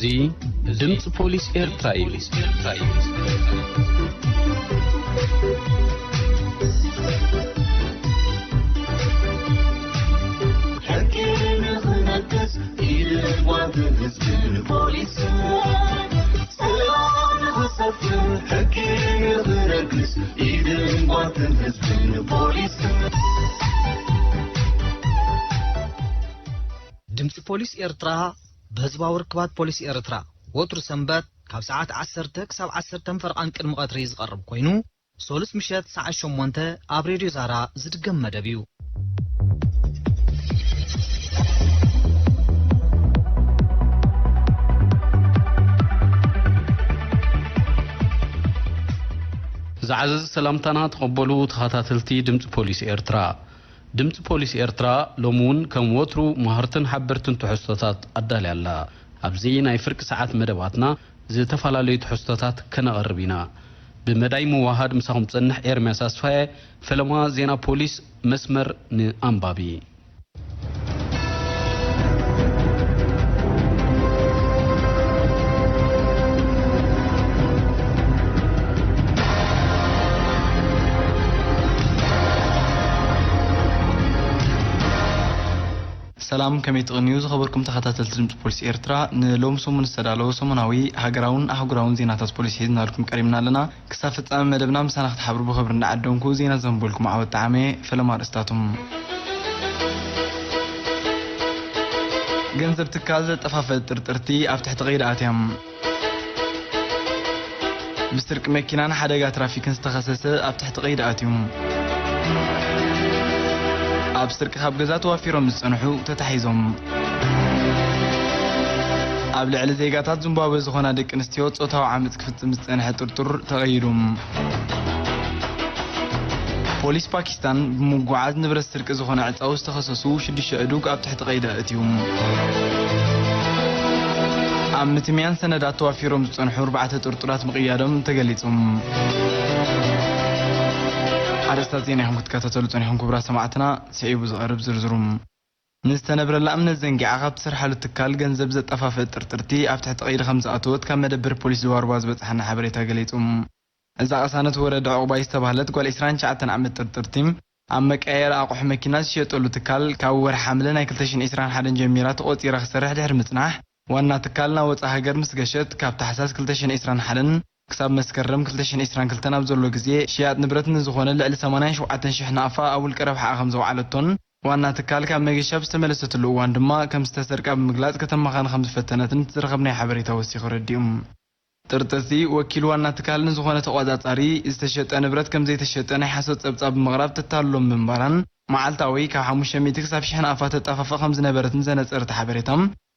እዚ ድምፂ ፖሊስ ኤርትራ እዩ። ሕጊ ንኽነግስ ኢድን ጓንትን ህዝብን ፖሊስን፣ ሰላም ንኽሰፍን ሕጊ ንኽነግስ ኢድን ጓንትን ህዝብን ፖሊስን። ድምፂ ፖሊስ ኤርትራ ብህዝባዊ ርክባት ፖሊስ ኤርትራ ወትሩ ሰንበት ካብ ሰዓት ዓሰርተ ክሳብ ዓሰርተ ፈረቓን ቅድሚ ቀትሪ ዝቐርብ ኮይኑ፣ ሶሉስ ምሸት ሰዓት ሸሞንተ ኣብ ሬድዮ ዛራ ዝድገም መደብ እዩ። ዝዓዘዘ ሰላምታና ተቐበሉ ተኸታተልቲ ድምፂ ፖሊስ ኤርትራ። ድምፂ ፖሊስ ኤርትራ ሎሚ እውን ከም ወትሩ መሃርትን ሓበርትን ትሕዝቶታት ኣዳልያ ኣላ። ኣብዚ ናይ ፍርቂ ሰዓት መደባትና ዝተፈላለዩ ትሕዝቶታት ከነቐርብ ኢና። ብመዳይ ምውሃድ ምሳኹም ዝጸንሕ ኤርምያስ ኣስፋየ፣ ፈለማ ዜና ፖሊስ፣ መስመር ንኣንባቢ። ሰላም፣ ከመይ ትቕንዩ ዝኸበርኩም ተኸታተልቲ ድምፂ ፖሊስ ኤርትራ? ንሎሚ ሰሙን ዝተዳለወ ሰሙናዊ ሃገራውን ኣህጉራውን ዜናታት ፖሊስ ሒዝናልኩም ቀሪብና ኣለና። ክሳብ ፍጻመ መደብና ምሳና ክትሓብሩ ብኽብሪ እንዳዓደንኩ፣ ዜና ዘንበልኩም ዓወት ጠዓመ። ፈለማ ኣርእስታቶም። ገንዘብ ትካል ዘጠፋፈ ጥርጥርቲ ኣብ ትሕቲ ቀይዲ ኣትያ። ብስርቂ መኪናን ሓደጋ ትራፊክን ዝተኸሰሰ ኣብ ትሕቲ ቀይዲ ኣትዩ። ኣብ ስርቂ ካብ ገዛ ተዋፊሮም ዝጸንሑ ተታሒዞም። ኣብ ልዕሊ ዜጋታት ዚምባብወ ዝኾና ደቂ ኣንስትዮ ጾታዊ ዓመጽ ክፍጽም ዝጸንሐ ጥርጡር ተቐይዱ። ፖሊስ ፓኪስታን ብምጉዓዝ ንብረት ስርቂ ዝኾነ ዕጻው ዝተኸሰሱ ሽዱሽተ ዕዱግ ኣብ ትሕቲ ቀይዲ ኣእትዩ። ኣብ ምትምያን ሰነዳት ተዋፊሮም ዝጸንሑ ኣርባዕተ ጥርጡራት ምቕያዶም ተገሊጹ። ኣርእስታት ዜና ኢኹም ክትከታተሉ ጸኒኹም ክቡራት ሰማዕትና፣ ስዒቡ ዝቐርብ ዝርዝሩ። ንዝተነብረላ እምነት ዘንጊዓ ካብ ትሰርሓሉ ትካል ገንዘብ ዘጠፋፍእ ጥርጥርቲ ኣብ ትሕቲ ቀይዲ ከም ዝኣተወት ካብ መደበር ፖሊስ ድባርባ ዝበጽሓና ሓበሬታ ገሊጹ። እዛ ቅሳነት ወረዳ ዕቑባይ ዝተባህለት ጓል ዕስራን ትሽዓተን ዓመት ጥርጥርቲ ኣብ መቀያየሪ ኣቑሑ መኪና ዝሽየጠሉ ትካል ካብ ወርሒ ሓምለ ናይ ክልተ ሽሕን ዕስራን ሓደን ጀሚራ ተቖጺራ ክሰርሕ ድሕሪ ምጽናሕ፣ ዋና ትካል ናብ ወጻኢ ሃገር ምስ ገሸት፣ ካብ ታሕሳስ ክልተ ሽሕን ዕስራን ሓደን ክሳብ መስከረም ክልተ ሽሕን ዕስራን ክልተን ኣብ ዘሎ ግዜ፣ ሽያጥ ንብረት ንዝኾነ ልዕሊ ሰማንያን ሸውዓተን ሽሕ ናቕፋ ኣብ ውልቀ ረብሓኣ ከም ዘውዓለቶን፣ ዋና ትካል ካብ መገሻ ብዝተመለሰትሉ እዋን ድማ ከም ዝተሰርቃ ብምግላጽ፣ ከተማኻን ከም ዝፈተነትን እቲ ዝረኸብናዮ ሓበሬታ ወሲኹ ኣረዲኡ። ጥርጥርቲ፣ ወኪል ዋና ትካል ንዝኾነ ተቖጻጻሪ ዝተሸጠ ንብረት ከም ዘይተሸጠ ናይ ሓሶት ጸብጻብ ብምቕራብ ተታልሎም ምንባራን፣ መዓልታዊ ካብ ሓሙሽተ ሚእቲ ክሳብ ሽሕ ናቕፋ ተጣፋፍእ ከም ዝነበረትን ዘነጸረ እቲ ሓበሬታ፣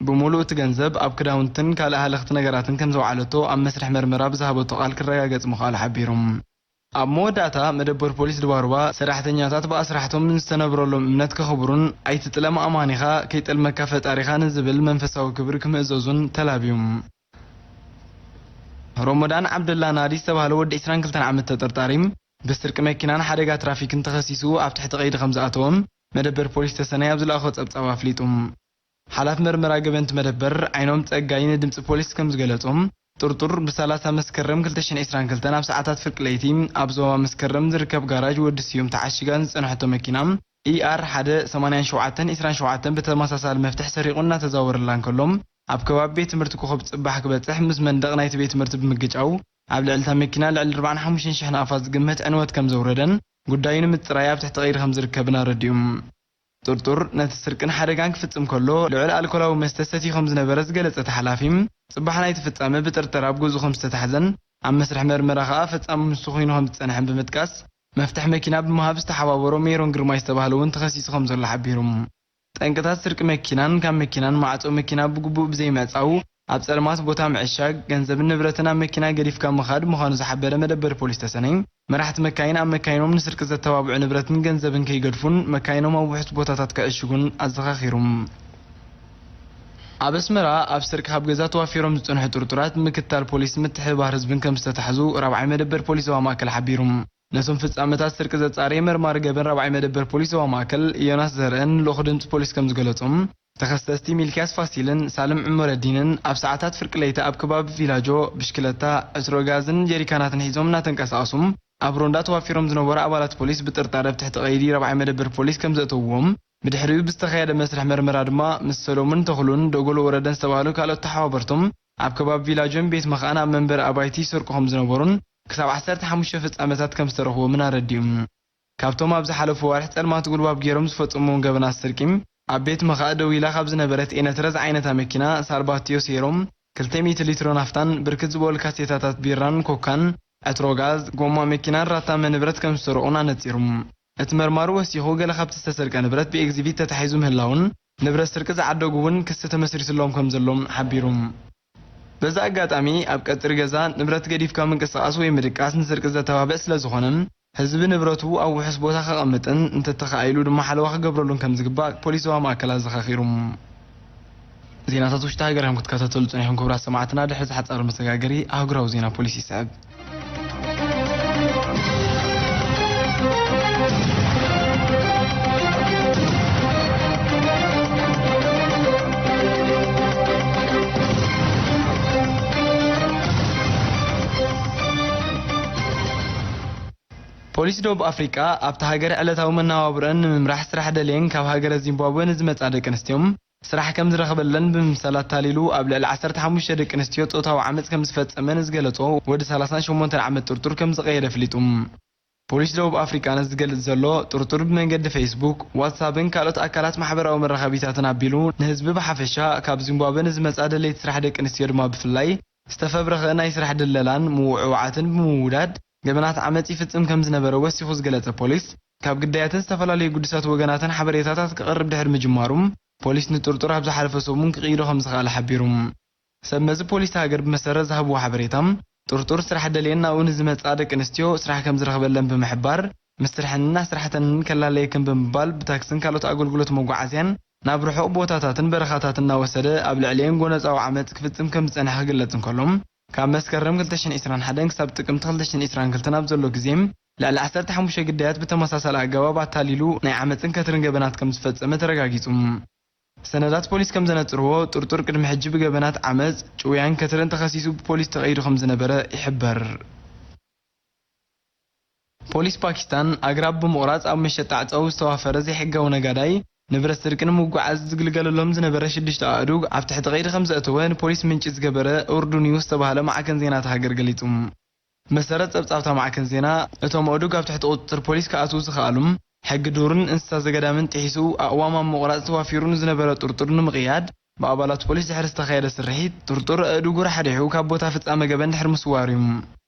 ብምሉእ እቲ ገንዘብ ኣብ ክዳውንትን ካልእ ሃለኽቲ ነገራትን ከም ዘውዓለቶ ኣብ መስርሕ መርመራ ብዝሃበቶ ቃል ክረጋገጽ ምኽኣሉ ሓቢሩ። ኣብ መወዳእታ፣ መደበር ፖሊስ ድባሩባ ሰራሕተኛታት ብኣስራሕቶም ንዝተነብረሎም እምነት ከኽብሩን ኣይትጥለም ኣማኒኻ ከይጠልመካ ፈጣሪኻ ንዝብል መንፈሳዊ ክብሪ ክምእዘዙን ተላብዩ። ሮሞዳን ዓብደላ ናዲ ዝተባህለ ወዲ ዕስራን ክልተን ዓመት ተጠርጣሪ፣ ብስርቂ መኪናን ሓደጋ ትራፊክን ተኸሲሱ ኣብ ትሕቲ ቀይዲ ከም ዝኣተወ መደበር ፖሊስ ተሰነይ ኣብ ዝለኣኾ ጸብጻብ ኣፍሊጡ። ሓላፊ መርመራ ገበንቲ መደበር ዓይኖም ጸጋይ ንድምጺ ፖሊስ ከም ዝገለጾ፣ ጥርጡር ብሰላሳ መስከረም ክልተ ሽሕን ዕስራን ክልተን ኣብ ሰዓታት ፍርቂ ለይቲ ኣብ ዞባ መስከረም ዝርከብ ጋራጅ ወዲ ስዩም ተዓሺጋ ዝጸንሐቶ መኪና፣ ኢ ኣር ሓደ ሰማንያን ሸውዓተን ዕስራን ሸውዓተን ብተመሳሳሊ መፍትሕ ሰሪቑ እናተዛወረላ እንከሎ፣ ኣብ ከባቢ ቤት ትምህርቲ ኮኸብ ጽባሕ ክበጽሕ ምስ መንደቕ ናይቲ ቤት ትምህርቲ ብምግጫው፣ ኣብ ልዕሊ እታ መኪና ልዕሊ ኣርባዓን ሓሙሽተን ሽሕ ናቕፋ ዝግመት ዕንወት ከም ዘውረደን፣ ጉዳዩ ንምጽራይ ኣብ ትሕቲ ቀይዲ ከም ዝርከብን ኣረዲኡ። ጥርጡር ነቲ ስርቅን ሓደጋን ክፍጽም ከሎ፣ ልዑል ኣልኮላዊ መስተ ሰትዩ ከም ዝነበረ ዝገለጸ እቲ ሓላፊ፣ ጽባሕ ናይቲ ፍጻመ ብጥርጠራ ኣብ ገዝኡ ከም ዝተታሕዘን፣ ኣብ መስርሕ መርመራ ከኣ ፈጻሚ ንሱ ኮይኑ ከም ዝጸንሐን ብምጥቃስ፣ መፍትሕ መኪና ብምሃብ ዝተሓባበሮ ሜሮን ግርማይ ዝተባህለ እውን ተኸሲሱ ከም ዘሎ ሓቢሩ። ጠንቅታት ስርቂ መኪናን ካብ መኪናን ማዕጾ መኪና ብግቡእ ብዘይምዕጻው፣ ኣብ ጸልማት ቦታ ምዕሻግ፣ ገንዘብን ንብረትን ኣብ መኪና ገዲፍካ ምኻድ ምዃኑ ዝሓበረ መደበር ፖሊስ ተሰነይ፣ መራሕቲ መካይን ኣብ መካይኖም ንስርቂ ዘተባብዑ ንብረትን ገንዘብን ከይገድፉን መካይኖም ኣብ ውሑስ ቦታታት ከዕሽጉን ኣዘኻኺሩ። ኣብ ኣስመራ ኣብ ስርቂ ካብ ገዛ ተዋፊሮም ዝጸንሑ ጥርጡራት ምክትታል ፖሊስ ምትሕብባር ህዝብን ከም ዝተታሕዙ ራብዓይ መደበር ፖሊስ ዞባ ማእከል ሓቢሩ። ነቶም ፍጻመታት ስርቂ ዘጻረየ መርማሪ ገበን ራብዓይ መደበር ፖሊስ ዞባ ማእከል ዮናስ ዘርእን ልኡኽ ድምጺ ፖሊስ ከም ዝገለጾም፣ ተኸሰስቲ ሚልክያስ ፋሲልን ሳልም ዑመረዲንን ኣብ ሰዓታት ፍርቂ ለይቲ ኣብ ከባቢ ቪላጆ ብሽክለታ፣ ዕትሮ ጋዝን ጀሪካናትን ሒዞም እናተንቀሳቐሱ ኣብ ሮንዳ ተዋፊሮም ዝነበሩ ኣባላት ፖሊስ ብጥርጣረ ኣብ ትሕቲ ቀይዲ ራብዓይ መደበር ፖሊስ ከም ዘእተውዎም፣ ብድሕሪኡ ብዝተኻየደ መስርሕ መርመራ ድማ ምስ ሰሎሙን ተኽሉን ደጎሎ ወረደን ዝተባህሉ ካልኦት ተሓባበርቶም ኣብ ከባቢ ቪላጆን ቤት መኻን ኣብ መንበሪ ኣባይቲ ይሰርቁ ከም ዝነበሩን ክሳብ ዓሰርተ ሓሙሽተ ፍጻመታት ከም ዝተረኽቦምን ኣረዲኡ። ካብቶም ኣብ ዝሓለፉ ኣዋርሕ ጸልማት ጉልባብ ገይሮም ዝፈጸምዎም ገበናት ስርቂ፣ ኣብ ቤት መኻእ ደው ኢላ ካብ ዝነበረት ኤነትረ ዝዓይነታ መኪና ሳልባትዮ ሴይሮም ክልተ ሚእቲ ሊትሮ ናፍታን ብርክት ዝበሉ ካሴታታት ቢራን ኮካን፣ ዕትሮ ጋዝ፣ ጎማ መኪናን ራታመ ንብረት ከም ዝሰረቑን ኣነጺሩ። እቲ መርማሪ ወሲኹ፣ ገለ ካብቲ ዝተሰርቀ ንብረት ብኤግዚቢት ተታሒዙ ምህላውን ንብረት ስርቂ ዝዓደጉ እውን ክሲ ተመስሪትሎም ከም ዘሎም ሓቢሩ። በዚ ኣጋጣሚ፣ ኣብ ቀጽሪ ገዛ ንብረት ገዲፍካ ምንቅስቓስ ወይ ምድቃስ ንስርቂ ዘተባብዕ ስለ ዝኾነ፣ ህዝቢ ንብረቱ ኣብ ውሑስ ቦታ ከቐምጥን እንተተኻኢሉ ድማ ሓለዋ ክገብረሉን ከም ዝግባእ ፖሊስ ዞባ ማእከል ኣዘኻኺሩ። ዜናታት ውሽጢ ሃገር እዮም ክትከታተሉ ጸኒሕኩም ክቡራት ሰማዕትና። ድሕሪ ዝሓጻር መሰጋገሪ ኣህጉራዊ ዜና ፖሊስ ይስዕብ። ፖሊስ ደቡብ ኣፍሪቃ ኣብታ ሃገር ዕለታዊ መነባብሮአን ንምምራሕ ስራሕ ደልየን ካብ ሃገረ ዚምባብወ ንዝመጻ ደቂ ኣንስትዮ ስራሕ ከም ዝረኽበለን ብምምሳል ኣታሊሉ ኣብ ልዕሊ ዓሰርተ ሓሙሽተ ደቂ ኣንስትዮ ጾታዊ ዓመጽ ከም ዝፈጸመ ንዝገለጾ ወዲ ሰላሳን ሸሞንተን ዓመት ጥርጡር ከም ዝቐየደ ኣፍሊጡ። ፖሊስ ደቡብ ኣፍሪቃ ነዚ ዝገልጽ ዘሎ ጥርጡር ብመንገዲ ፌስቡክ፣ ዋትሳፕን ካልኦት ኣካላት ማሕበራዊ መራኸቢታትን ኣቢሉ ንህዝቢ ብሓፈሻ ካብ ዚምባብወ ንዝመጻ ደለይቲ ስራሕ ደቂ ኣንስትዮ ድማ ብፍላይ ዝተፈብረኸ ናይ ስራሕ ድለላን ምውዕዋዓትን ብምውዳድ ገበናት ዓመጽ ይፍጽም ከም ዝነበረ ወሲኹ ዝገለጸ ፖሊስ፣ ካብ ግዳያትን ዝተፈላለዩ ግዱሳት ወገናትን ሓበሬታታት ክቐርብ ድሕሪ ምጅማሩ፣ ፖሊስ ንጥርጡር ኣብ ዝሓለፈ ሰሙን ክቕይዶ ከም ዝኸኣለ ሓቢሩ። ሰብ መዚ ፖሊስ ሃገር ብመሰረት ዝሃብዎ ሓበሬታ፣ ጥርጡር ስራሕ ደልየን ናብኡ ንዝመጻ ደቂ ኣንስትዮ ስራሕ ከም ዝረኽበለን ብምሕባር፣ ምስ ስርሐንን ኣስራሕተንን ከላለየክን ብምባል ብታክስን ካልኦት ኣገልግሎት መጓዓዝያን ናብ ርሑቕ ቦታታትን በረኻታትን እናወሰደ ኣብ ልዕሊኤን ጎነጻዊ ዓመጽ ክፍጽም ከም ዝጸንሐ ክግለጽ እንከሎ፣ ካብ መስከረም ክልተ ሽሕን ዕስራን ሓደን ክሳብ ጥቅምቲ ክልተ ሽሕን ዕስራን ክልተን ኣብ ዘሎ ግዜ ልዕሊ ዓሰርተ ሓሙሽተ ግዳያት ብተመሳሳሊ ኣገባብ ኣታሊሉ ናይ ዓመጽን ከትርን ገበናት ከም ዝፈጸመ ተረጋጊጹ። ሰነዳት ፖሊስ ከም ዘነጽርዎ፣ ጥርጡር ቅድሚ ሕጂ ብገበናት ዓመጽ፣ ጭውያን ከትርን ተኸሲሱ ብፖሊስ ተቐይዱ ከም ዝነበረ ይሕበር። ፖሊስ ፓኪስታን ኣግራብ ብምቑራጽ ኣብ መሸጣ ዕጸው ዝተዋፈረ ዘይሕጋዊ ነጋዳይ ንብረት ስርቂ ንምጉዓዝ ዝግልገለሎም ዝነበረ ሽዱሽተ ኣእዱግ ኣብ ትሕቲ ቀይዲ ከም ዘእተወ ንፖሊስ ምንጪ ዝገበረ ኡርዱ ኒውስ ዝተባህለ ማዕከን ዜና እታ ሃገር ገሊጹ። መሰረት ጸብጻብታ ማዕከን ዜና፣ እቶም ኣእዱግ ኣብ ትሕቲ ቁጽጽር ፖሊስ ክኣትዉ ዝኸኣሉ፣ ሕጊ ዱርን እንስሳ ዘገዳምን ጥሒሱ ኣእዋም ኣብ ምቑራጽ ተዋፊሩ ንዝነበረ ጥርጡር ንምቕያድ፣ ብኣባላት ፖሊስ ድሕሪ ዝተኻየደ ስርሒት፣ ጥርጡር ኣእዱጉ ራሕሪሑ ካብ ቦታ ፍጻመ ገበን ድሕሪ ምስዋር እዩ።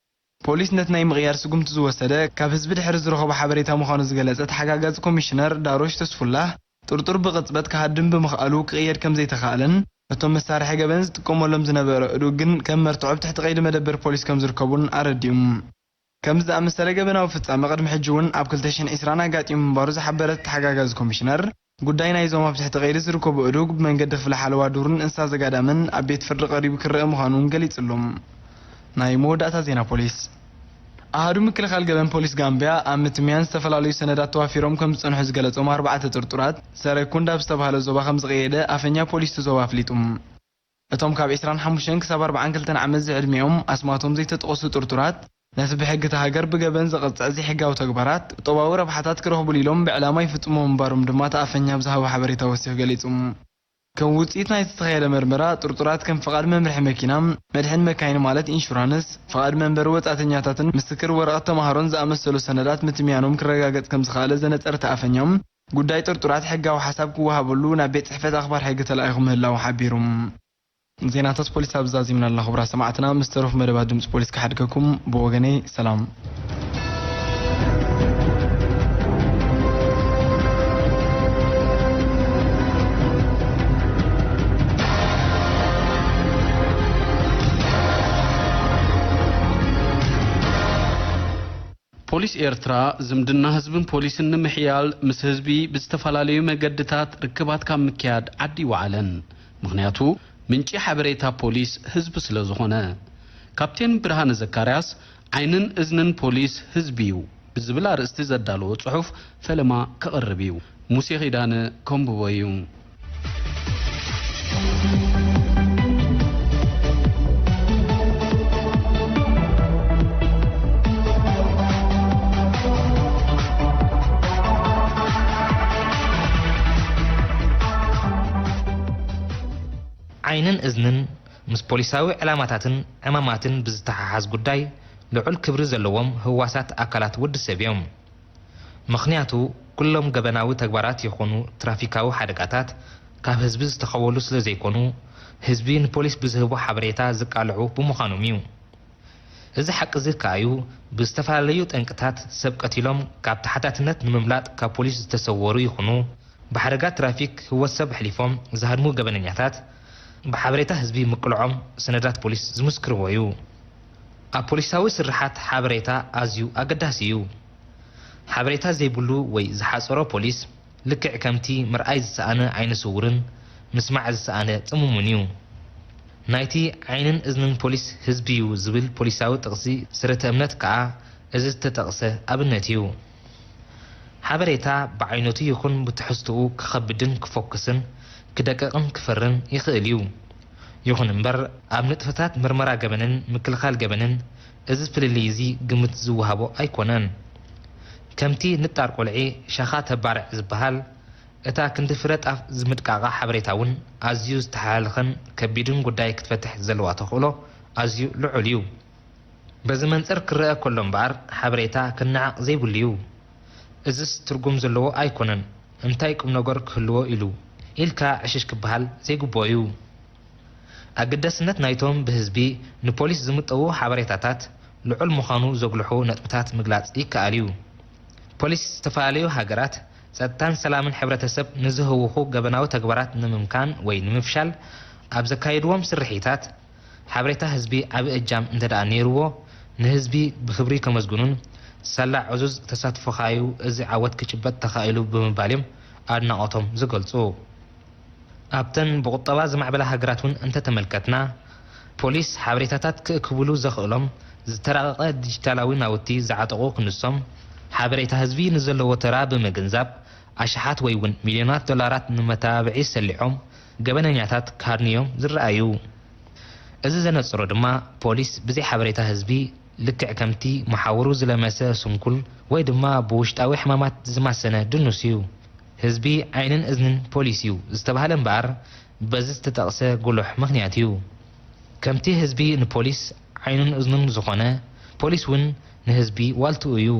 ፖሊስ ነቲ ናይ ምቕያድ ስጉምቲ ዝወሰደ፣ ካብ ህዝቢ ድሕሪ ዝረኸቦ ሓበሬታ ምዃኑ ዝገለጸ ተሓጋጋዚ ኮሚሽነር ዳሮሽ ተስፉላህ፣ ጥርጡር ብቕጽበት ክሃድም ብምኽኣሉ ክቕየድ ከም ዘይተኻእለን፣ እቶም መሳርሒ ገበን ዝጥቀመሎም ዝነበረ ኣእዱግ ግን ከም መርትዖ ኣብ ትሕቲ ቀይዲ መደበር ፖሊስ ከም ዝርከቡን ኣረዲኡ። ከምዚ ዝኣመሰለ ገበናዊ ፍጻመ ቅድሚ ሕጂ እውን ኣብ ክልተ ሽሕን ዕስራን ኣጋጢሙ ምንባሩ ዝሓበረ እቲ ተሓጋጋዚ ኮሚሽነር፣ ጉዳይ ናይዞም ኣብ ትሕቲ ቀይዲ ዝርከቡ ኣእዱግ ብመንገዲ ክፍሊ ሓለዋ ዱርን እንስሳ ዘጋዳምን ኣብ ቤት ፍርዲ ቀሪቡ ክረአ ምዃኑ እውን ገሊጹ ኣሎ። ናይ መወዳእታ ዜና ፖሊስ። ኣሃዱ ምክልኻል ገበን ፖሊስ ጋምቢያ ኣብ ምትምያን ዝተፈላለዩ ሰነዳት ተዋፊሮም ከም ዝጸንሑ ዝገለጾም ኣርባዕተ ጥርጡራት፣ ሰረኩንዳ ኣብ ዝተባህለ ዞባ ከም ዝቐየደ ኣፈኛ ፖሊስ እቲ ዞባ ኣፍሊጡ። እቶም ካብ ዕስራን ሓሙሽተን ክሳብ ኣርባዓን ክልተን ዓመት ዝዕድሚኦም ኣስማቶም ዘይተጠቐሱ ጥርጡራት፣ ነቲ ብሕጊ እታ ሃገር ብገበን ዘቐጽዕ ዘይሕጋዊ ተግባራት፣ ቁጠባዊ ረብሓታት ክረኽቡሉ ኢሎም ብዕላማ ይፍጽሞ ምንባሮም ድማ እቲ ኣፈኛ ኣብ ዝሃቦ ሓበሬታ ወሲኹ ገሊጹ። ከም ውጽኢት ናይቲ ዝተኻየደ መርመራ፣ ጥርጡራት ከም ፍቓድ መምርሒ መኪና፣ መድሕን መካይን ማለት ኢንሹራንስ፣ ፍቓድ መንበሪ ወጻእተኛታትን ምስክር ወረቐት ተማሃሮን ዝኣመሰሉ ሰነዳት ምትምያኖም ክረጋገጽ ከም ዝኸኣለ ዘነጸረ እቲ ኣፈኛ፣ ጉዳይ ጥርጡራት ሕጋዊ ሓሳብ ክወሃበሉ ናብ ቤት ጽሕፈት ኣኽባር ሕጊ ተላኢኹ ምህላዉ ሓቢሩ። ዜናታት ፖሊስ ኣብ ዛዚምና ኣለና። ክቡራት ሰማዕትና፣ ምስ ተረፉ መደባት ድምፂ ፖሊስ ክሓድገኩም። ብወገነይ ሰላም። ፖሊስ ኤርትራ ዝምድና ህዝብን ፖሊስን ንምሕያል ምስ ህዝቢ ብዝተፈላለዩ መገድታት ርክባት ካብ ምክያድ ዓዲ ይወዓለን። ምኽንያቱ ምንጪ ሓበሬታ ፖሊስ ህዝቢ ስለ ዝኾነ። ካፕቴን ብርሃነ ዘካርያስ ዓይንን እዝንን ፖሊስ ህዝቢ እዩ ብዝብል ኣርእስቲ ዘዳለዎ ጽሑፍ ፈለማ ከቕርብ እዩ። ሙሴ ኺዳነ ከንብቦ እዩ። ዓይንን እዝንን ምስ ፖሊሳዊ ዕላማታትን ዕማማትን ብዝተሓሓዝ ጉዳይ ልዑል ክብሪ ዘለዎም ህዋሳት ኣካላት ወዲ ሰብ እዮም። ምኽንያቱ፣ ኩሎም ገበናዊ ተግባራት ይኹኑ ትራፊካዊ ሓደጋታት ካብ ህዝቢ ዝተኸወሉ ስለ ዘይኮኑ፣ ህዝቢ ንፖሊስ ብዝህቦ ሓበሬታ ዝቃልዑ ብምዃኖም እዩ። እዚ ሓቂ እዚ ከኣ እዩ፣ ብዝተፈላለዩ ጠንቅታት ሰብ ቀቲሎም ካብ ተሓታትነት ንምምላጥ ካብ ፖሊስ ዝተሰወሩ ይኹኑ፣ ብሓደጋ ትራፊክ ህይወት ሰብ ኣሕሊፎም ዝሃድሙ ገበነኛታት፣ ብሓበሬታ ህዝቢ ምቅልዖም ሰነዳት ፖሊስ ዝምስክርዎ እዩ። ኣብ ፖሊሳዊ ስርሓት ሓበሬታ ኣዝዩ ኣገዳሲ እዩ። ሓበሬታ ዘይብሉ ወይ ዝሓጸሮ ፖሊስ፣ ልክዕ ከምቲ ምርኣይ ዝሰኣነ ዓይነ ስውርን ምስማዕ ዝሰኣነ ጽሙሙን እዩ። ናይቲ ዓይንን እዝንን ፖሊስ ህዝቢ እዩ ዝብል ፖሊሳዊ ጥቕሲ ስረተ እምነት ከኣ እዚ ዝተጠቕሰ ኣብነት እዩ። ሓበሬታ ብዓይነቱ ይኹን ብትሕዝትኡ ክኸብድን ክፎክስን ክደቅቕን ክፈርን ይኽእል እዩ። ይኹን እምበር፣ ኣብ ንጥፈታት ምርመራ ገበንን ምክልኻል ገበንን እዚ ፍልልይ እዚ ግምት ዝወሃቦ ኣይኮነን። ከምቲ ንጣር ቆልዒ ሻኻ ተባርዕ ዝበሃል፣ እታ ክንዲ ፍረ ጣፍ ዝምድቃቓ ሓበሬታ እውን ኣዝዩ ዝተሓላለኸን ከቢድን ጉዳይ ክትፈትሕ ዘለዋ ተኽእሎ ኣዝዩ ልዑል እዩ። በዚ መንጽር ክረኣ ከሎ እምበኣር፣ ሓበሬታ ክነዓቕ ዘይብሉ እዩ። እዝስ ትርጉም ዘለዎ ኣይኮነን፣ እንታይ ቁም ነገር ክህልዎ ኢሉ ኢልካ ዕሽሽ ክበሃል ዘይግብኦ እዩ። ኣገዳስነት ናይቶም ብህዝቢ ንፖሊስ ዝምጠዉ ሓበሬታታት ልዑል ምዃኑ ዘጉልሑ ነጥብታት ምግላጽ ይከኣል እዩ። ፖሊስ ዝተፈላለዩ ሃገራት ጸጥታን ሰላምን ሕብረተሰብ ንዝህውኹ ገበናዊ ተግባራት ንምምካን ወይ ንምፍሻል ኣብ ዘካየድዎም ስርሒታት፣ ሓበሬታ ህዝቢ ዓቢ እጃም እንተ ደኣ ነይርዎ፣ ንህዝቢ ብኽብሪ ከመስግኑን፣ ሳላ ዕዙዝ ተሳትፎኻ'ዩ እዚ ዓወት ክጭበጥ ተኻኢሉ ብምባል እዮም ኣድናቖቶም ዝገልጹ። ኣብተን ብቑጠባ ዝማዕበላ ሃገራት እውን እንተተመልከትና፣ ፖሊስ ሓበሬታታት ክእክብሉ ዘኽእሎም ዝተራቐቐ ዲጂታላዊ ናውቲ ዝዓጠቑ ክንሶም፣ ሓበሬታ ህዝቢ ንዘለዎ ተራ ብምግንዛብ፣ ኣሽሓት ወይ እውን ሚልዮናት ዶላራት ንመተባብዒ ሰሊዖም ገበነኛታት ክሃድኑ'ዮም ዝረኣዩ። እዚ ዘነጽሮ ድማ፣ ፖሊስ ብዘይ ሓበሬታ ህዝቢ፣ ልክዕ ከምቲ መሓውሩ ዝለመሰ ስንኩል ወይ ድማ ብውሽጣዊ ሕማማት ዝማሰነ ድኑስ እዩ። ህዝቢ ዓይንን እዝንን ፖሊስ እዩ ዝተባህለ እምበኣር፣ በዚ ዝተጠቕሰ ጉሉሕ ምኽንያት እዩ። ከምቲ ህዝቢ ንፖሊስ ዓይኑን እዝኑን ዝኾነ፣ ፖሊስ እውን ንህዝቢ ዋልትኡ እዩ።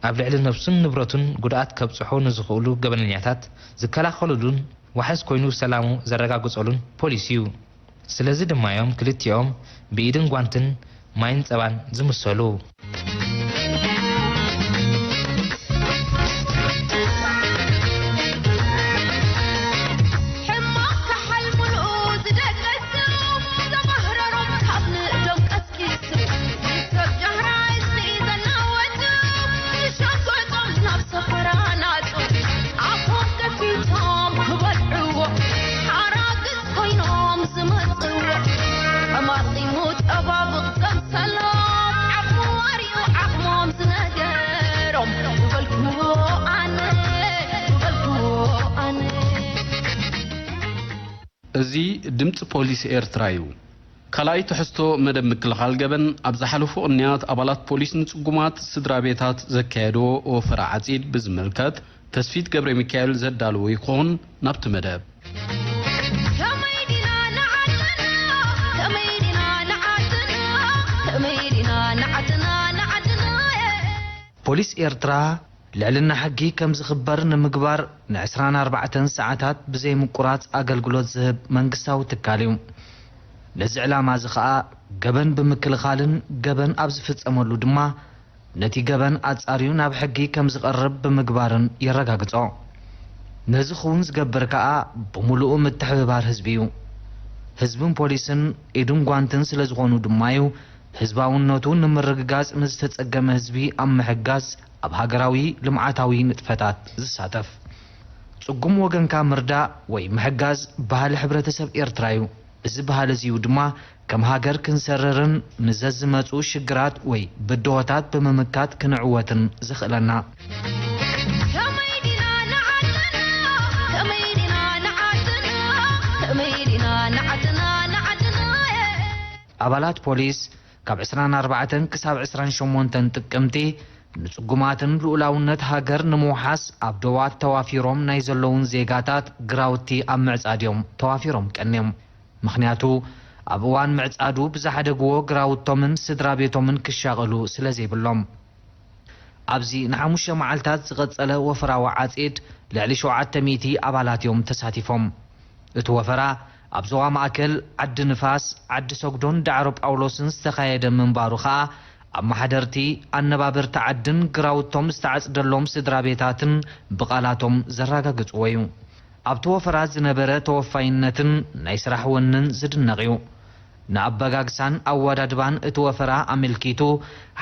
ኣብ ልዕሊ ነብሱን ንብረቱን ጉድኣት ከብጽሑ ንዝኽእሉ ገበነኛታት ዝከላኸሉሉን ዋሕስ ኮይኑ ሰላሙ ዘረጋግጸሉን ፖሊስ እዩ። ስለዚ ድማ እዮም ክልቲኦም ብኢድን ጓንትን ማይን ጸባን ዝምሰሉ። ሕማቕ ከሓል ምልኡ ዝደቀሱ፣ ዘባህረሮም ካብ ንእዶም ቀስቂሱ፣ ሰብ ጃህራ ህዝቢ ዘናወጡ፣ ንሸጎጦም ናብ ሰፈራ ናጹ። ኣፎም ከፊቶም ክበልዕዎ፣ ሓራግጽ ኮይኖም ዝመጽዎ፣ ኣማጺሙ ጠባብቕ ዘምሰሎም፣ ዓቕሙ ዋርዩ ዓቕሞም ዝነገሮም፣ ምበልክዎ ኣነ፣ ምበልክዎ ኣነ። እዚ ድምጺ ፖሊስ ኤርትራ እዩ። ካልኣይ ትሕዝቶ መደብ ምክልኻል ገበን፣ ኣብ ዝሓለፉ ቅንያት ኣባላት ፖሊስ ንጽጉማት ስድራ ቤታት ዘካየድዎ ወፈራ ዓጺድ ብዝምልከት፣ ተስፊት ገብረ ሚካኤል ዘዳለዎ ይኾን። ናብቲ መደብ። ከመይ ዲና ንዓድና፣ ከመይ ዲና ንዓድና፣ ከመይ ዲና ንዓድና፣ ንዓድና። ፖሊስ ኤርትራ ልዕልና ሕጊ ከም ዝኽበር ንምግባር ንዕስራን ኣርባዕተን ሰዓታት ብዘይ ምቁራጽ ኣገልግሎት ዝህብ መንግስታዊ ትካል እዩ። ነዚ ዕላማ እዚ ኸኣ ገበን ብምክልኻልን ገበን ኣብ ዝፍጸመሉ ድማ ነቲ ገበን ኣጻርዩ ናብ ሕጊ ከም ዝቐርብ ብምግባርን የረጋግጾ። ነዚ ክውን ዝገብር ከኣ ብምሉኡ ምትሕብባር ህዝቢ እዩ። ህዝብን ፖሊስን ኢድን ጓንትን ስለ ዝኾኑ ድማ እዩ ህዝባውነቱ ንምርግጋጽ ንዝተጸገመ ህዝቢ ኣብ ምሕጋዝ ኣብ ሃገራዊ ልምዓታዊ ንጥፈታት ዝሳተፍ። ጽጉም ወገንካ ምርዳእ ወይ ምሕጋዝ ባህሊ ሕብረተሰብ ኤርትራ እዩ። እዚ ባህሊ እዚ እዩ ድማ ከም ሃገር ክንሰርርን ንዘዝመጹ ሽግራት ወይ ብድሆታት ብምምካት ክንዕወትን ዘኽእለና። ከመይ ዲና ንዓድና፣ ከመይ ዲና ንዓድና፣ ከመይ ዲና ንዓድና፣ ንዓድና። ኣባላት ፖሊስ ካብ ዕስራን ኣርባዕተን ክሳብ ዕስራን ሸሞንተን ጥቅምቲ ንጽጉማትን ልኡላውነት ሃገር ንምውሓስ ኣብ ዶባት ተዋፊሮም ናይ ዘለዉን ዜጋታት ግራውቲ ኣብ ምዕጻድ እዮም ተዋፊሮም ቀንዮም። ምኽንያቱ ኣብ እዋን ምዕጻዱ ብዝሓደግዎ ግራውቶምን ስድራ ቤቶምን ክሻቐሉ ስለ ዘይብሎም። ኣብዚ ንሓሙሽተ መዓልታት ዝቐጸለ ወፈራዊ ዓጺድ ልዕሊ ሸውዓተ ሚእቲ ኣባላት እዮም ተሳቲፎም። እቲ ወፈራ ኣብ ዞባ ማእከል፣ ዓዲ ንፋስ፣ ዓዲ ሰጉዶን ዳዕሮ ጳውሎስን ዝተኻየደ ምንባሩ ከኣ ኣመሓደርቲ፣ ኣነባበርቲ ዓድን ግራውቶም ዝተዓጽደሎም ስድራ ቤታትን ብቓላቶም ዘረጋግጽዎ እዩ። ኣብቲ ወፈራ ዝነበረ ተወፋይነትን ናይ ስራሕ ወንን ዝድነቕ እዩ። ንኣበጋግሳን ኣወዳድባን እቲ ወፈራ ኣመልኪቱ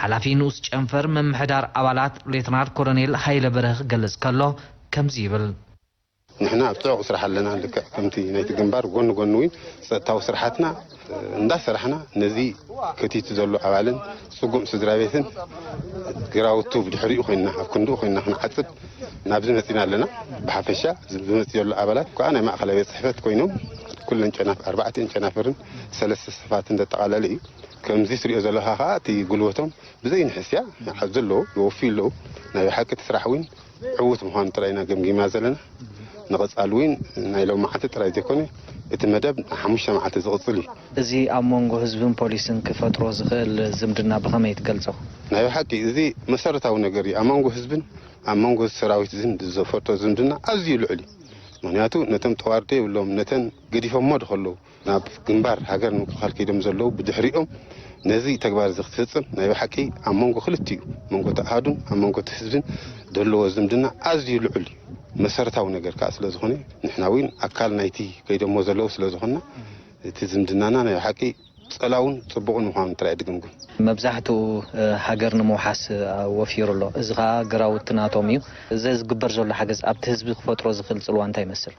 ሓላፊ ንኡስ ጨንፈር ምምሕዳር ኣባላት ሌተናል ኮሎኔል ሃይለ በርሀ ክገልጽ ከሎ ከምዚ ይብል። ንሕና ኣብ ጽዑቕ ስራሕ ኣለና። ልክዕ ከምቲ ናይቲ ግንባር ጎኒ ጎኒ እውን ጸጥታዊ ስራሓትና እንዳሰራሕና ነዚ ከቲቱ ዘሎ ኣባልን ጽጉም ስድራ ቤትን ግራውቱ ብድሕሪኡ ኮይንና ኣብ ክንድኡ ኮይንና ክንዓጽድ ናብዚ መጺና ኣለና። ብሓፈሻ ዝመጽእ ዘሎ ኣባላት ከዓ ናይ ማእኸላይ ቤት ጽሕፈት ኮይኖም ኩለን ጨናፍ ኣርባዕተን ጨናፍርን ሰለስተ ሰፋትን ዘጠቓለለ እዩ። ከምዚ ትሪኦ ዘለኻ ከዓ እቲ ጉልበቶም ብዘይ ንሕስያ ይሓዙ ኣለዉ፣ ይወፍዩ ኣለዉ። ናይ ብሓቂ እቲ ስራሕ እውን ዕዉት ምዃኑ ጥራይ ኢና ገምጊማ ዘለና። ንቐጻሊ እውን ናይ ሎም መዓልቲ ጥራይ ዘይኮነ እቲ መደብ ሓሙሽተ መዓልቲ ዝቕጽል እዩ። እዚ ኣብ መንጎ ህዝብን ፖሊስን ክፈጥሮ ዝኽእል ዝምድና ብኸመይ ትገልጾ? ናይ ብሓቂ እዚ መሰረታዊ ነገር እዩ። ኣብ መንጎ ህዝብን ኣብ መንጎ ሰራዊት ዝን ዝፈጥሮ ዝምድና ኣዝዩ ልዑል እዩ። ምኽንያቱ ነቶም ጠዋርዶ የብሎም፣ ነተን ገዲፎሞ ድኸለዉ ናብ ግንባር ሃገር ንምክልኻል ከይዶም ዘለዉ ብድሕሪኦም ነዚ ተግባር እዚ ክትፍጽም ናይ ብሓቂ ኣብ መንጎ ክልቲኡ መንጎ እቲ ኣሃዱን ኣብ መንጎ እቲ ህዝብን ዘለዎ ዝምድና ኣዝዩ ልዑል እዩ። መሰረታዊ ነገር ከዓ ስለ ዝኾነ ንሕና እውን ኣካል ናይቲ ከይዶሞ ዘለዉ ስለ ዝኾንና እቲ ዝምድናና ናይ ብሓቂ ጸላውን ጽቡቕን ምዃኑ ጥራይ ድግምግም። መብዛሕትኡ ሃገር ንምውሓስ ወፊሩ ኣሎ። እዚ ኸኣ ግራውቲ ናቶም እዩ። እዚ ዝግበር ዘሎ ሓገዝ ኣብቲ ህዝቢ ክፈጥሮ ዝኽእል ጽልዋ እንታይ ይመስል?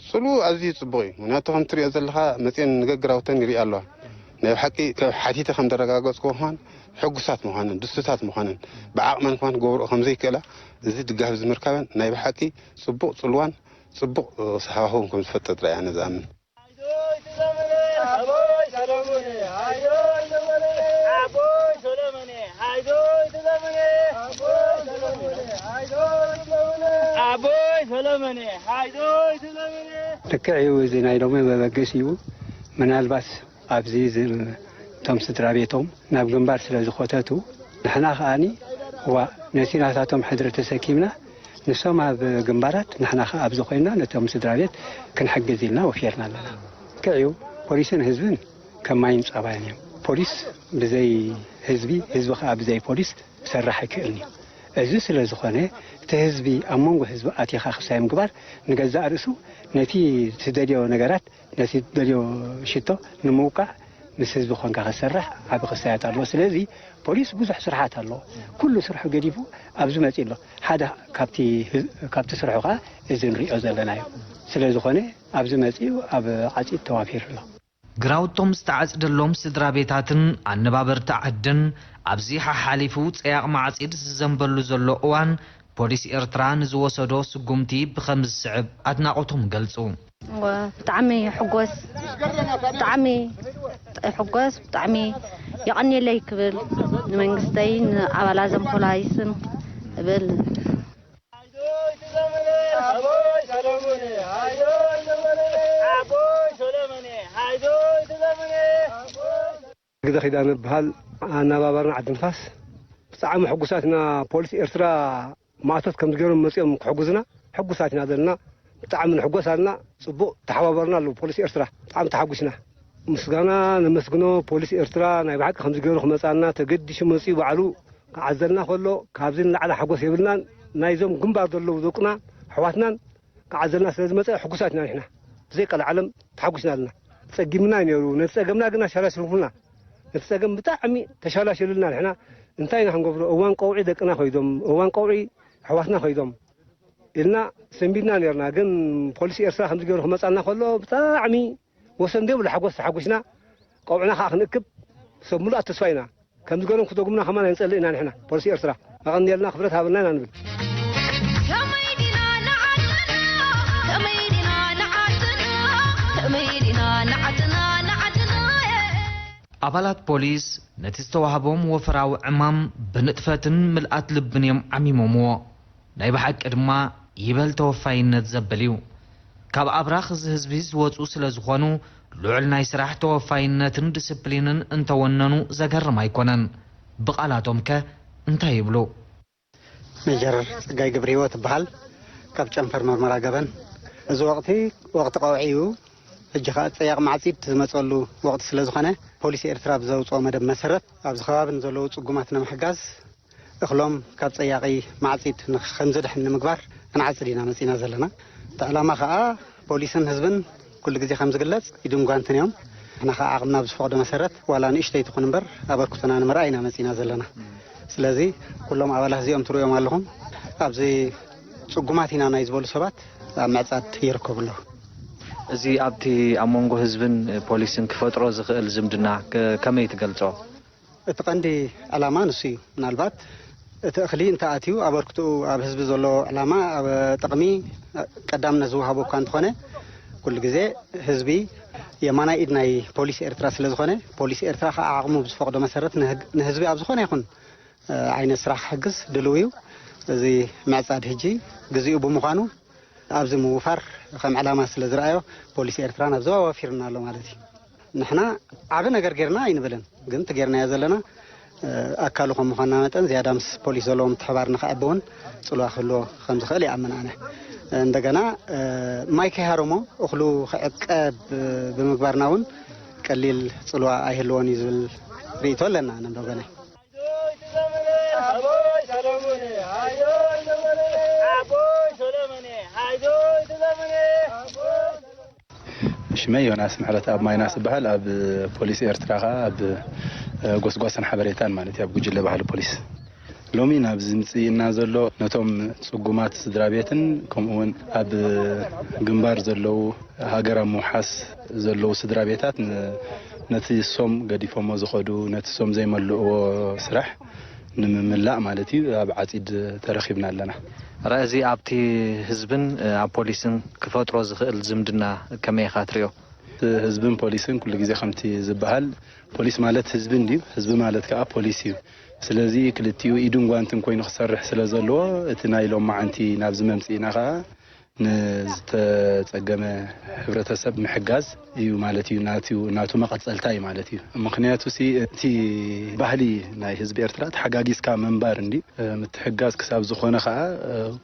ጽልኡ ኣዝዩ ጽቡቕ እዩ። ምኽንያቱ ከም ትሪኦ ዘለኻ መጺኤን ንገግራውተን ይሪኣ ኣለዋ። ናይ ብሓቂ ካብ ሓቲተ ከም ዘረጋገጽኩ ምዃን ሕጉሳት ምዃነን ድስቱታት ምዃነን ብዓቕመን ከማን ክገብርኦ ከም ዘይክእላ እዚ ድጋፍ እዚ ምርካበን ናይ ብሓቂ ጽቡቕ ጽልዋን ጽቡቕ ሃዋህውን ከም ዝፈጥር ጥራይ ኣነ ዝኣምን። ልክዕ እዩ። እዚ ናይ ሎሚ መበገሲ እዩ። ምናልባት ኣብዚ እቶም ስድራ ቤቶም ናብ ግንባር ስለ ዝኾተቱ ንሕና ከኣኒ እዋ ነቲ ናታቶም ሕድሪ ተሰኪምና ንሶም ኣብ ግንባራት ንሕና ከኣ ኣብዚ ኮይንና ነቶም ስድራ ቤት ክንሕግዝ ኢልና ወፊርና ኣለና። ልክዕ እዩ። ፖሊስን ህዝብን ከም ማይን ጸባይን እዮም። ፖሊስ ብዘይ ህዝቢ፣ ህዝቢ ከኣ ብዘይ ፖሊስ ክሰርሕ ኣይክእልን እዩ። እዚ ስለ ዝኾነ እቲ ህዝቢ ኣብ መንጎ ህዝቢ ኣቲኻ ክሳይ ምግባር ንገዛእ ርእሱ ነቲ ትደልዮ ነገራት ነቲ ትደልዮ ሽቶ ንምውቃዕ ምስ ህዝቢ ኮንካ ክትሰርሕ ዓቢ ክሳያት ኣለዎ። ስለዚ ፖሊስ ብዙሕ ስርሓት ኣለዎ። ኩሉ ስርሑ ገዲፉ ኣብዚ መጺኡ ኣሎ። ሓደ ካብቲ ካብቲ ስርሑ ከኣ እዚ ንሪኦ ዘለና እዩ። ስለ ዝኾነ ኣብዚ መጺኡ ኣብ ዓጺድ ተዋፊሩ ኣሎ። ግራውቶም ዝተዓጽደሎም ስድራ ቤታትን ኣነባበርቲ ዓድን ኣብዚ ሓሓሊፉ ጸያቕ ማዕጺድ ዝዘንበሉ ዘሎ እዋን ፖሊስ ኤርትራ ንዝወሰዶ ስጉምቲ ብኸምዚ ዝስዕብ ኣድናቖቶም ገልጹ። ብጣዕሚ ሕጎስ ብጣዕሚ ሕጎስ ብጣዕሚ የቐንየለይ ክብል ንመንግስተይ ንኣባላዘን ፖላይስን እብል። ግደ ኪዳነ እበሃል። ኣነባባርና ዓዲ ንፋስ። ብጣዕሚ ሕጉሳት ኢና። ፖሊስ ኤርትራ ማእቶት ከምዚ ገይሮም መጺኦም ክሕጉዝና ሕጉሳት ኢና ዘለና። ብጣዕሚ ንሕጎስ ኣለና። ጽቡቕ ተሓባበሩና ኣለዉ ፖሊስ ኤርትራ። ብጣዕሚ ተሓጒስና። ምስጋና ነመስግኖ ፖሊስ ኤርትራ ናይ ብሓቂ ከምዚ ገይሩ ክመጻና ተገዲሱ መጺኡ ባዕሉ ክዓዘልና ከሎ ካብዚ ንላዕሊ ሓጎስ የብልናን። ናይዞም ግንባር ዘለዉ ደቁና ኣሕዋትናን ክዓዘልና ስለ ዝመጸ ሕጉሳት ኢና ንሕና። ብዘይ ቀልዓለም ተሓጒስና ኣለና። ጸጊምና እዩ ነይሩ። ነቲ ጸገምና ግን ኣሻራሽሩልና። ነቲ ጸገም ብጣዕሚ ተሻላሽሉልና ንሕና እንታይ ኢና ክንገብሮ? እዋን ቀውዒ ደቅና ከይዶም፣ እዋን ቀውዒ ኣሕዋትና ከይዶም ኢልና ሰንቢድና ነይርና። ግን ፖሊስ ኤርትራ ከምዚ ገይሩ ክመጻና ከሎ ብጣዕሚ ወሰን ዘይብሉ ሓጎስ ተሓጒስና። ቀውዕና ከዓ ክንእክብ ሰብ ሙሉኣት ተስፋ ኢና። ከምዚ ገይሮም ክደጉምና ከማን ኣይንጸልእ ኢና ንሕና ፖሊስ ኤርትራ። ኣቐንየልና ክብረት ሃበልና ኢና ንብል። ከመይ ዲና ንዓድና ከመይ ዲና ንዓድና ከመይ ዲና ንዓድና ንዓድና ኣባላት ፖሊስ ነቲ ዝተዋህቦም ወፈራዊ ዕማም ብንጥፈትን ምልኣት ልብን እዮም ዓሚሞምዎ። ናይ ብሓቂ ድማ ይበል ተወፋይነት ዘብል እዩ። ካብ ኣብራኽ እዚ ህዝቢ ዝወጹ ስለ ዝኾኑ ልዑል ናይ ስራሕ ተወፋይነትን ዲስፕሊንን እንተወነኑ ዘገርም ኣይኮነን። ብቓላቶም ከ እንታይ ይብሉ? ሜጀር ጸጋይ ገብረ ህይወት እበሃል፣ ካብ ጨንፈር መርመራ ገበን። እዚ ወቕቲ ወቕቲ ቀውዒ እዩ። ሕጂ ከኣ ጸያቕ ማዕጺድ ዝመጸሉ ወቕቲ ስለ ዝኾነ፣ ፖሊስ ኤርትራ ብዘውጽኦ መደብ መሰረት ኣብዚ ከባቢ ንዘለዉ ጽጉማት ንምሕጋዝ እኽሎም ካብ ጸያቒ ማዕጺድ ንኽ- ከም ዝድሕን ንምግባር ክንዓጽድ ኢና መጺና ዘለና። እቲ ዕላማ ከኣ ፖሊስን ህዝብን ኩሉ ግዜ ከም ዝግለጽ ኢድን ጓንትን እዮም። ንሕና ከኣ ዓቕምና ብዝፈቕዶ መሰረት ዋላ ንእሽተይ ትኹን እምበር ኣበርክቶና ንምርኣይ ኢና መጺና ዘለና። ስለዚ ኩሎም ኣባላት እዚኦም ትርእዮም ኣለኹም ኣብዚ ጽጉማት ኢና ናይ ዝበሉ ሰባት ኣብ ምዕጻድ ይርከቡ ኣለዉ። እዚ ኣብቲ ኣብ መንጎ ህዝብን ፖሊስን ክፈጥሮ ዝኽእል ዝምድና ከ- ከመይ ትገልጾ? እቲ ቀንዲ ዕላማ ንሱ እዩ። ምናልባት እቲ እኽሊ እንተኣትዩ ኣበርክትኡ ኣብ ህዝቢ ዘሎ ዕላማ ኣብ ጥቕሚ ቀዳምነት ዝወሃቦ እኳ እንተኾነ፣ ኩሉ ግዜ ህዝቢ የማናይ ኢድ ናይ ፖሊስ ኤርትራ ስለ ዝኾነ፣ ፖሊስ ኤርትራ ከዓ ዓቕሙ ብዝፈቕዶ መሰረት ንህግ- ንህዝቢ ኣብ ዝኾነ ይኹን ዓይነት ስራሕ ክሕግዝ ድልው እዩ። እዚ ምዕጻድ ሕጂ ግዜኡ ብምዃኑ ኣብዚ ምውፋር ከም ዕላማ ስለ ዝረኣዮ ፖሊስ ኤርትራ ናብዚ ኣዋፊርና ኣሎ ማለት እዩ። ንሕና ዓቢ ነገር ጌርና ኣይንብልን፣ ግን እቲ ጌርናዮ ዘለና ኣካሉ ከም ምዃንና መጠን ዝያዳ ምስ ፖሊስ ዘለዎ ምትሕባር ንኽዕቢ እውን ጽልዋ ክህልዎ ከም ዝኽእል ይኣምን ኣነ። እንደገና ማይ ከይሃረሞ እኽሉ ክዕቀብ ብምግባርና እውን ቀሊል ጽልዋ ኣይህልዎን እዩ ዝብል ርእይቶ ኣለና ኣነ ብወገነይ። ሽመይ ዮናስ ምሕረት ኣብ ማይናስ ዝበሃል ኣብ ፖሊስ ኤርትራ ከዓ ኣብ ጎስጓስን ሓበሬታን ማለት እዩ ኣብ ጉጅለ ባህሊ ፖሊስ። ሎሚ ናብዚ ምጽኢና ዘሎ ነቶም ጽጉማት ስድራ ቤትን ከምኡ እውን ኣብ ግንባር ዘለዉ ሃገር ኣብ ምውሓስ ዘለዉ ስድራ ቤታት ን- ነቲ እሶም ገዲፎሞ ዝኸዱ ነቲ እሶም ዘይመልእዎ ስራሕ ንምምላእ ማለት እዩ ኣብ ዓጺድ ተረኺብና ኣለና። ረዚ ኣብቲ ህዝብን ኣብ ፖሊስን ክፈጥሮ ዝኽእል ዝምድና ከመይ ኢኻ ትሪኦ? ህዝብን ፖሊስን ኩሉ ግዜ ከምቲ ዝበሃል ፖሊስ ማለት ህዝቢ እንድዩ፣ ህዝቢ ማለት ከዓ ፖሊስ እዩ። ስለዚ ክልቲኡ ኢድን ጓንትን ኮይኑ ክሰርሕ ስለ ዘለዎ እቲ ናይ ሎማዓንቲ ናብዚ መምፅኢና ከዓ ንዝተፀገመ ሕብረተሰብ ምሕጋዝ እዩ ማለት እዩ። ናቱ ናቱ መቐፀልታ እዩ ማለት እዩ። ምክንያቱ ሲ እቲ ባህሊ ናይ ህዝቢ ኤርትራ ተሓጋጊዝካ ምንባር እንዲ ምትሕጋዝ ክሳብ ዝኾነ ከዓ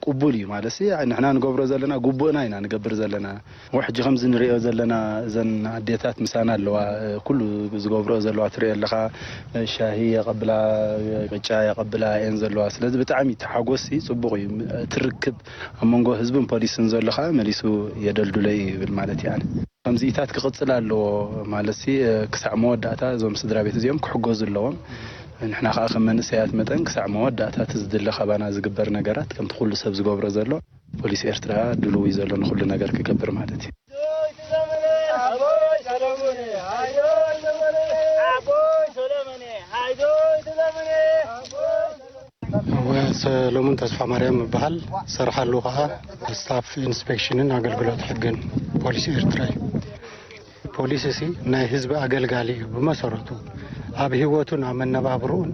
ቅቡል እዩ ማለት ሲ ንሕና ንገብሮ ዘለና ግቡእና ኢና ንገብር ዘለና። ሕጂ ከምዚ ንሪኦ ዘለና እዘን ኣዴታት ምሳና ኣለዋ ኩሉ ዝገብርኦ ዘለዋ ትሪኦ ኣለኻ። ሻሂ የቐብላ፣ ቅጫ የቐብላ እየን ዘለዋ። ስለዚ ብጣዕሚ ተሓጎስ ጽቡቕ እዩ። እቲ ርክብ ኣብ መንጎ ህዝብን ፖሊስን ዘሎ ከዓ መሊሱ የደልድሎ እዩ ይብል ማለት እዩ። ኣነ ከምዚኢታት ክቕጽል ኣለዎ ማለት ሲ ክሳዕ መወዳእታ እዞም ስድራ ቤት እዚኦም ክሕገዙ ኣለዎም። ንሕና ከዓ ከም መንእሰያት መጠን ክሳዕ መወዳእታ እቲ ዝድለ ካባና ዝግበር ነገራት ከምቲ ኩሉ ሰብ ዝገብሮ ዘሎ ፖሊስ ኤርትራ ድሉው እዩ ዘሎ ንኹሉ ነገር ክገብር ማለት እዩ። ሰሎሞን ተስፋ ማርያም እበሃል። ዝሰርሓሉ ከዓ ስታፍ ኢንስፔክሽንን ኣገልግሎት ሕግን ፖሊስ ኤርትራ እዩ። ፖሊስ እሲ ናይ ህዝቢ ኣገልጋሊ እዩ ብመሰረቱ። ኣብ ህይወቱን ኣብ መነባብርኡን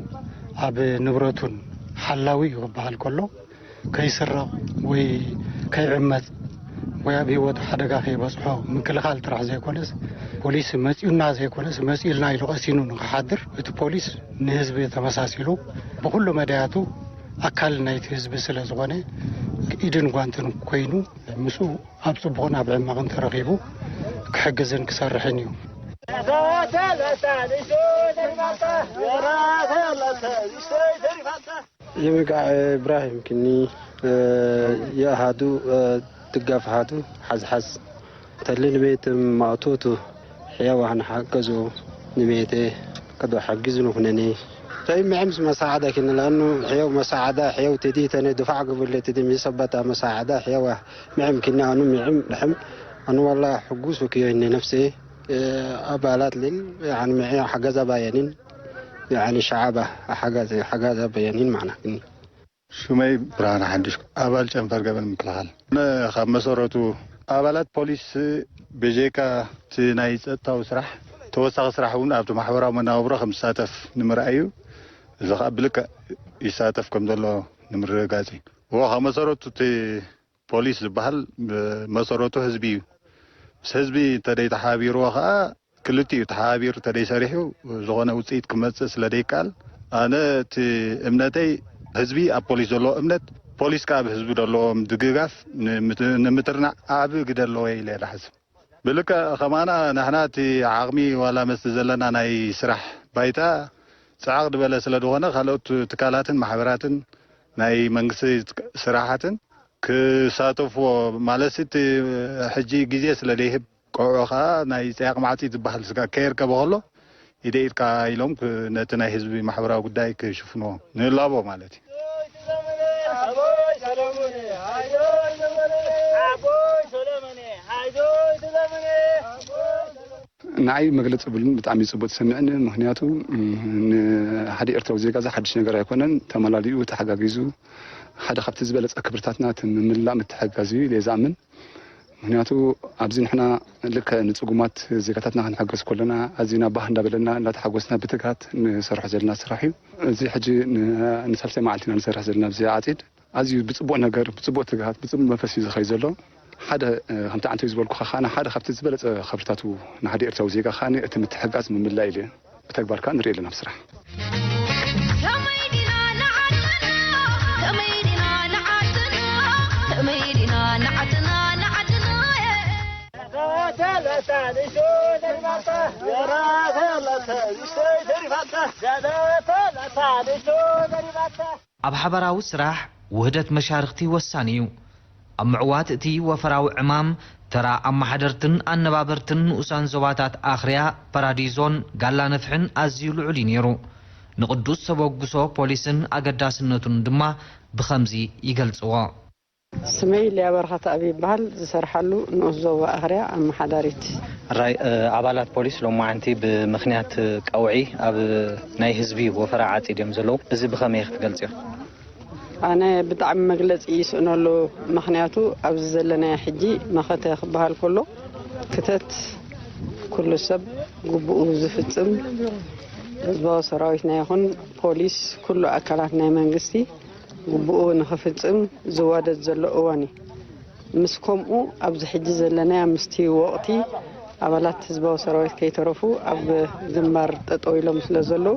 ኣብ ንብረቱን ሓላዊ እዩ ክበሃል ከሎ ከይስረቕ ወይ ከይዕመፅ ወይ ኣብ ህይወቱ ሓደጋ ከይበፅሖ ምክልኻል ጥራሕ ዘይኮነስ ፖሊስ መፂኡና ዘይኮነስ መፂኡልና ኢሉ ቀሲኑ ንክሓድር እቲ ፖሊስ ንህዝቢ ተመሳሲሉ ብኩሉ መዳያቱ ኣካል ናይቲ ህዝቢ ስለ ዝኾነ ኢድን ጓንትን ኮይኑ ምስኡ ኣብ ፅቡቕን ኣብ ሕማቕን ተረኺቡ ክሕግዝን ክሰርሕን እዩ። ይምጋዕ እብራሂም ክኒ የኣሃዱ ትጋፍ ሃዱ ሓዝሓዝ ተሊ ንቤትም ማእቶቱ ሕያዋ ንሓገዞ ንቤቴ ከዶ ሓጊዙ ንኹነኒ። ተይ ምዕምስ መሳዓዳ ክኒ ለኣኑ ሕያው መሳዓዳ ሕያው ተዲ ተነ ድፋዕ ግብለ ተዲ ሚሰባታ መሳዓዳ ሕያዋ ምዕም ክኒ ኣኑ ምዕም ድሕም ኣኑ ዋላ ሕጉስ ወክዮ እኒ ነፍሴ ኣባላት ልል ያኒ ምዕም ሓገዛ ባየኒን ያኒ ሸዓባ ሓጋዝ ሓጋዛ ባየኒን ማዕና ክኒ። ሽመይ ብርሃነ ሓድሽ ኣባል ጨንፈር ገበን ምክልኻል። ኣነ ካብ መሰረቱ ኣባላት ፖሊስ ብጀካ እቲ ናይ ጸጥታዊ ስራሕ ተወሳኺ ስራሕ እውን ኣብቲ ማሕበራዊ መናብብሮ ከም ዝሳተፍ ንምርኣይ እዩ። እዚ ከዓ ብልክዕ ይሳተፍ ከም ዘሎ ንምርግጋጽ እዩ። እዎ ካብ መሰረቱ እቲ ፖሊስ ዝበሃል ብመሰረቱ ህዝቢ እዩ። ምስ ህዝቢ እንተደይተሓባቢርዎ ከዓ፣ ክልቲኡ ተሓባቢሩ እንተደይሰሪሑ፣ ዝኾነ ውፅኢት ክመፅእ ስለ ደይከኣል፣ ኣነ እቲ እምነተይ፣ ህዝቢ ኣብ ፖሊስ ዘለዎ እምነት፣ ፖሊስ ከዓ ኣብ ህዝቢ ዘለዎም ድግጋፍ ንምት-፣ ንምትርናዕ ዓቢ ግደ ኣለዎ ኢለ እየ ዝሓስብ። ብልክዕ ከማና ንሕና እቲ ዓቕሚ ዋላ መስቲ ዘለና ናይ ስራሕ ባይታ ጽዕቕ ዝበለ ስለ ዝኾነ፣ ካልኦት ትካላትን ማሕበራትን ናይ መንግስቲ ስራሓትን ክሳተፍዎ፣ ማለት እቲ ሕጂ ግዜ ስለ ዘይህብ፣ ቆዑ ኸኣ ናይ ጸያቕ ማዕጺ ዝበሃል ስጋ ከየርከበ ከሎ፣ ኢደ ኢድካ ኢሎም ክ-፣ ነቲ ናይ ህዝቢ ማሕበራዊ ጉዳይ ክሽፍንዎ ንላቦ ማለት እዩ። ንዓይ መግለጺ ብሉን ብጣዕሚ ጽቡቅ ተሰሚዕኒ። ምኽንያቱ፣ ም፣ ንሓደ ኤርትራዊ ዜጋ እዚ ሓድሽ ነገር ኣይኮነን። ተመላሊኡ፣ ተሓጋጊዙ፣ ሓደ ካብቲ ዝበለጸ ክብርታትና እቲ ምምላእ ምትሕጋዝ እዩ ኢለ ዝኣምን። ምኽንያቱ፣ ኣብዚ ንሕና ልክዕ ንጽጉማት ዜጋታትና ክንሕግዝ ከለና፣ ኣዚና ባህ እንዳበለና፣ እንዳተሓጎስና ብትግሃት ንሰርሖ ዘለና ስራሕ እዩ። እዚ ሕጂ ን-፣ ንሳልሳይ መዓልቲ ኢና ንሰርሕ ዘለና ኣብዚ ዓጺድ። ኣዝዩ ብጽቡቕ ነገር፣ ብጽቡቕ ትግሃት፣ ብጽቡቕ መንፈስ እዩ ዝኸይድ ዘሎ። ሓደ፣ እ፣ ከምቲ ዓንተይ ዝበልኩኻ ኸኣ፣ ሓደ ካብቲ ዝበለጸ ክብርታቱ ንሓደ ኤርትራዊ ዜጋ ኸኣ እቲ ምትሕጋዝ ምምላእ ኢሉ እዩ። ብተግባር ከኣ ንርኢ ኣለና ኣብ ስራሕ። ከመይ ዲና ንዓድና? ከመይ ዲና ንዓድና? ከመይ ዲና ንዓድና? ንዓድና? ኣብ ሓባራዊ ስራሕ ውህደት መሻርኽቲ ወሳኒ እዩ። ኣብ ምዕዋት እቲ ወፈራዊ ዕማም፣ ተራ ኣመሓደርትን ኣነባበርትን ንኡሳን ዞባታት ኣኽርያ፣ ፓራዲዞን ጋላ ነፍሕን ኣዝዩ ልዑል እዩ ነይሩ። ንቕዱስ ተበግሶ ፖሊስን ኣገዳስነቱን ድማ ብኸምዚ ይገልጽዎ። ስመይ ሊያ በረኸት ኣብ ይበሃል። ዝሰርሓሉ ንኡስ ዞባ ኣኽርያ ኣመሓዳሪት። ራይ፣ እ፣ ኣባላት ፖሊስ ሎማዓንቲ ብምኽንያት ቀውዒ ኣብ ናይ ህዝቢ ወፈራ ዓጺድ እዮም ዘለዉ። እዚ ብኸመይ ክትገልጽዮ? ኣነ ብጣዕሚ መግለጺ ይስእነሉ። ምኽንያቱ ኣብዚ ዘለናዮ ሕጂ መኸተ ክበሃል ከሎ፣ ክተት ኩሉ ሰብ ግቡኡ ዝፍጽም፣ ህዝባዊ ሰራዊትና ይኹን ፖሊስ፣ ኩሉ ኣካላት ናይ መንግስቲ ግቡኡ ንኽፍጽም ዝዋደድ ዘሎ እዋን እዩ። ምስ ከምኡ ኣብዚ ሕጂ ዘለናዮ ምስቲ ወቕቲ ኣባላት ህዝባዊ ሰራዊት ከይተረፉ ኣብ ግንባር ጠጠው ኢሎም ስለ ዘለዉ፣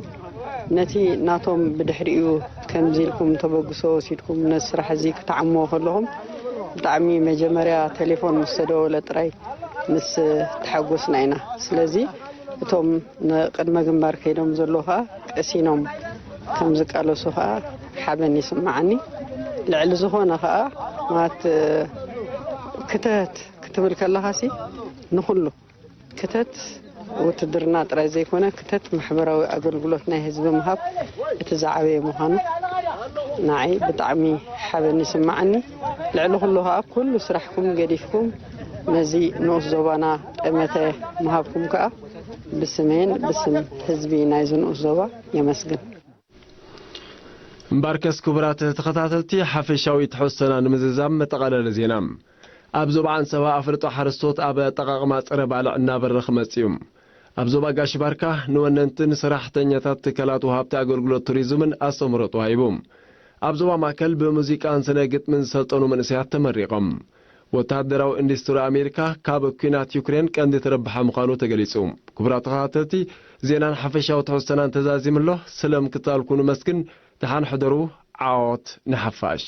ነቲ ናቶም ብድሕሪኡ ከምዚ ኢልኩም ተበግሶ ወሲድኩም ነዚ ስራሕ እዚ ክትዓምዎ ከለኹም፣ ብጣዕሚ መጀመርያ ቴሌፎን ምስ ተደወለ ጥራይ ምስ ተሓጎስና ኢና። ስለዚ እቶም ንቅድመ ግንባር ከይዶም ዘለዉ ኸኣ ቀሲኖም ከም ዝቃለሱ ኸኣ ሓበን ይስምዓኒ። ልዕሊ ዝኾነ ኸኣ ማለት ክተት ክትብል ከለኻሲ ንኹሉ ክተት ውትድርና ጥራይ ዘይኮነ ክተት ማሕበራዊ ኣገልግሎት ናይ ህዝቢ ምሃብ እቲ ዝዓበየ ምዃኑ ንዓይ ብጣዕሚ ሓበን ይስምዓኒ። ልዕሊ ኩሉ ኸኣ ኩሉ ስራሕኩም ገዲፍኩም ነዚ ንኡስ ዞባና ጠመተ ምሃብኩም ከኣ ብስመይን ብስም ህዝቢ ናይዚ ንኡስ ዞባ የመስግን። እምበርከስ ክቡራት ተኸታተልቲ፣ ሓፈሻዊ ትሕዝቶና ንምዝዛም መጠቓለሊ ዜና። ኣብ ዞባ ዓንሰባ ኣፍልጦ ሓረስቶት ኣብ ኣጠቓቕማ ጸረ ባልዕ እናበረኸ መጺኡ። ኣብ ዞባ ጋሽ ባርካ ንወነንትን ሰራሕተኛታት ትካላት ወሃብቲ ኣገልግሎት ቱሪዝምን ኣስተምህሮ ተዋሂቡ። ኣብ ዞባ ማእከል ብሙዚቃን ስነ ግጥምን ዝሰልጠኑ መንእሰያት ተመሪቖም። ወተሃደራዊ ኢንዱስትሪ ኣሜሪካ ካብ ኲናት ዩክሬን ቀንዲ ተረባሒ ምዃኑ ተገሊጹ። ክቡራት ተኸታተልቲ፣ ዜናን ሓፈሻዊ ትሕዝቶናን ተዛዚሙ ኣሎ። ስለ ምክትታልኩም ንመስግን። ደሓን ሕደሩ። ዓወት ንሓፋሽ።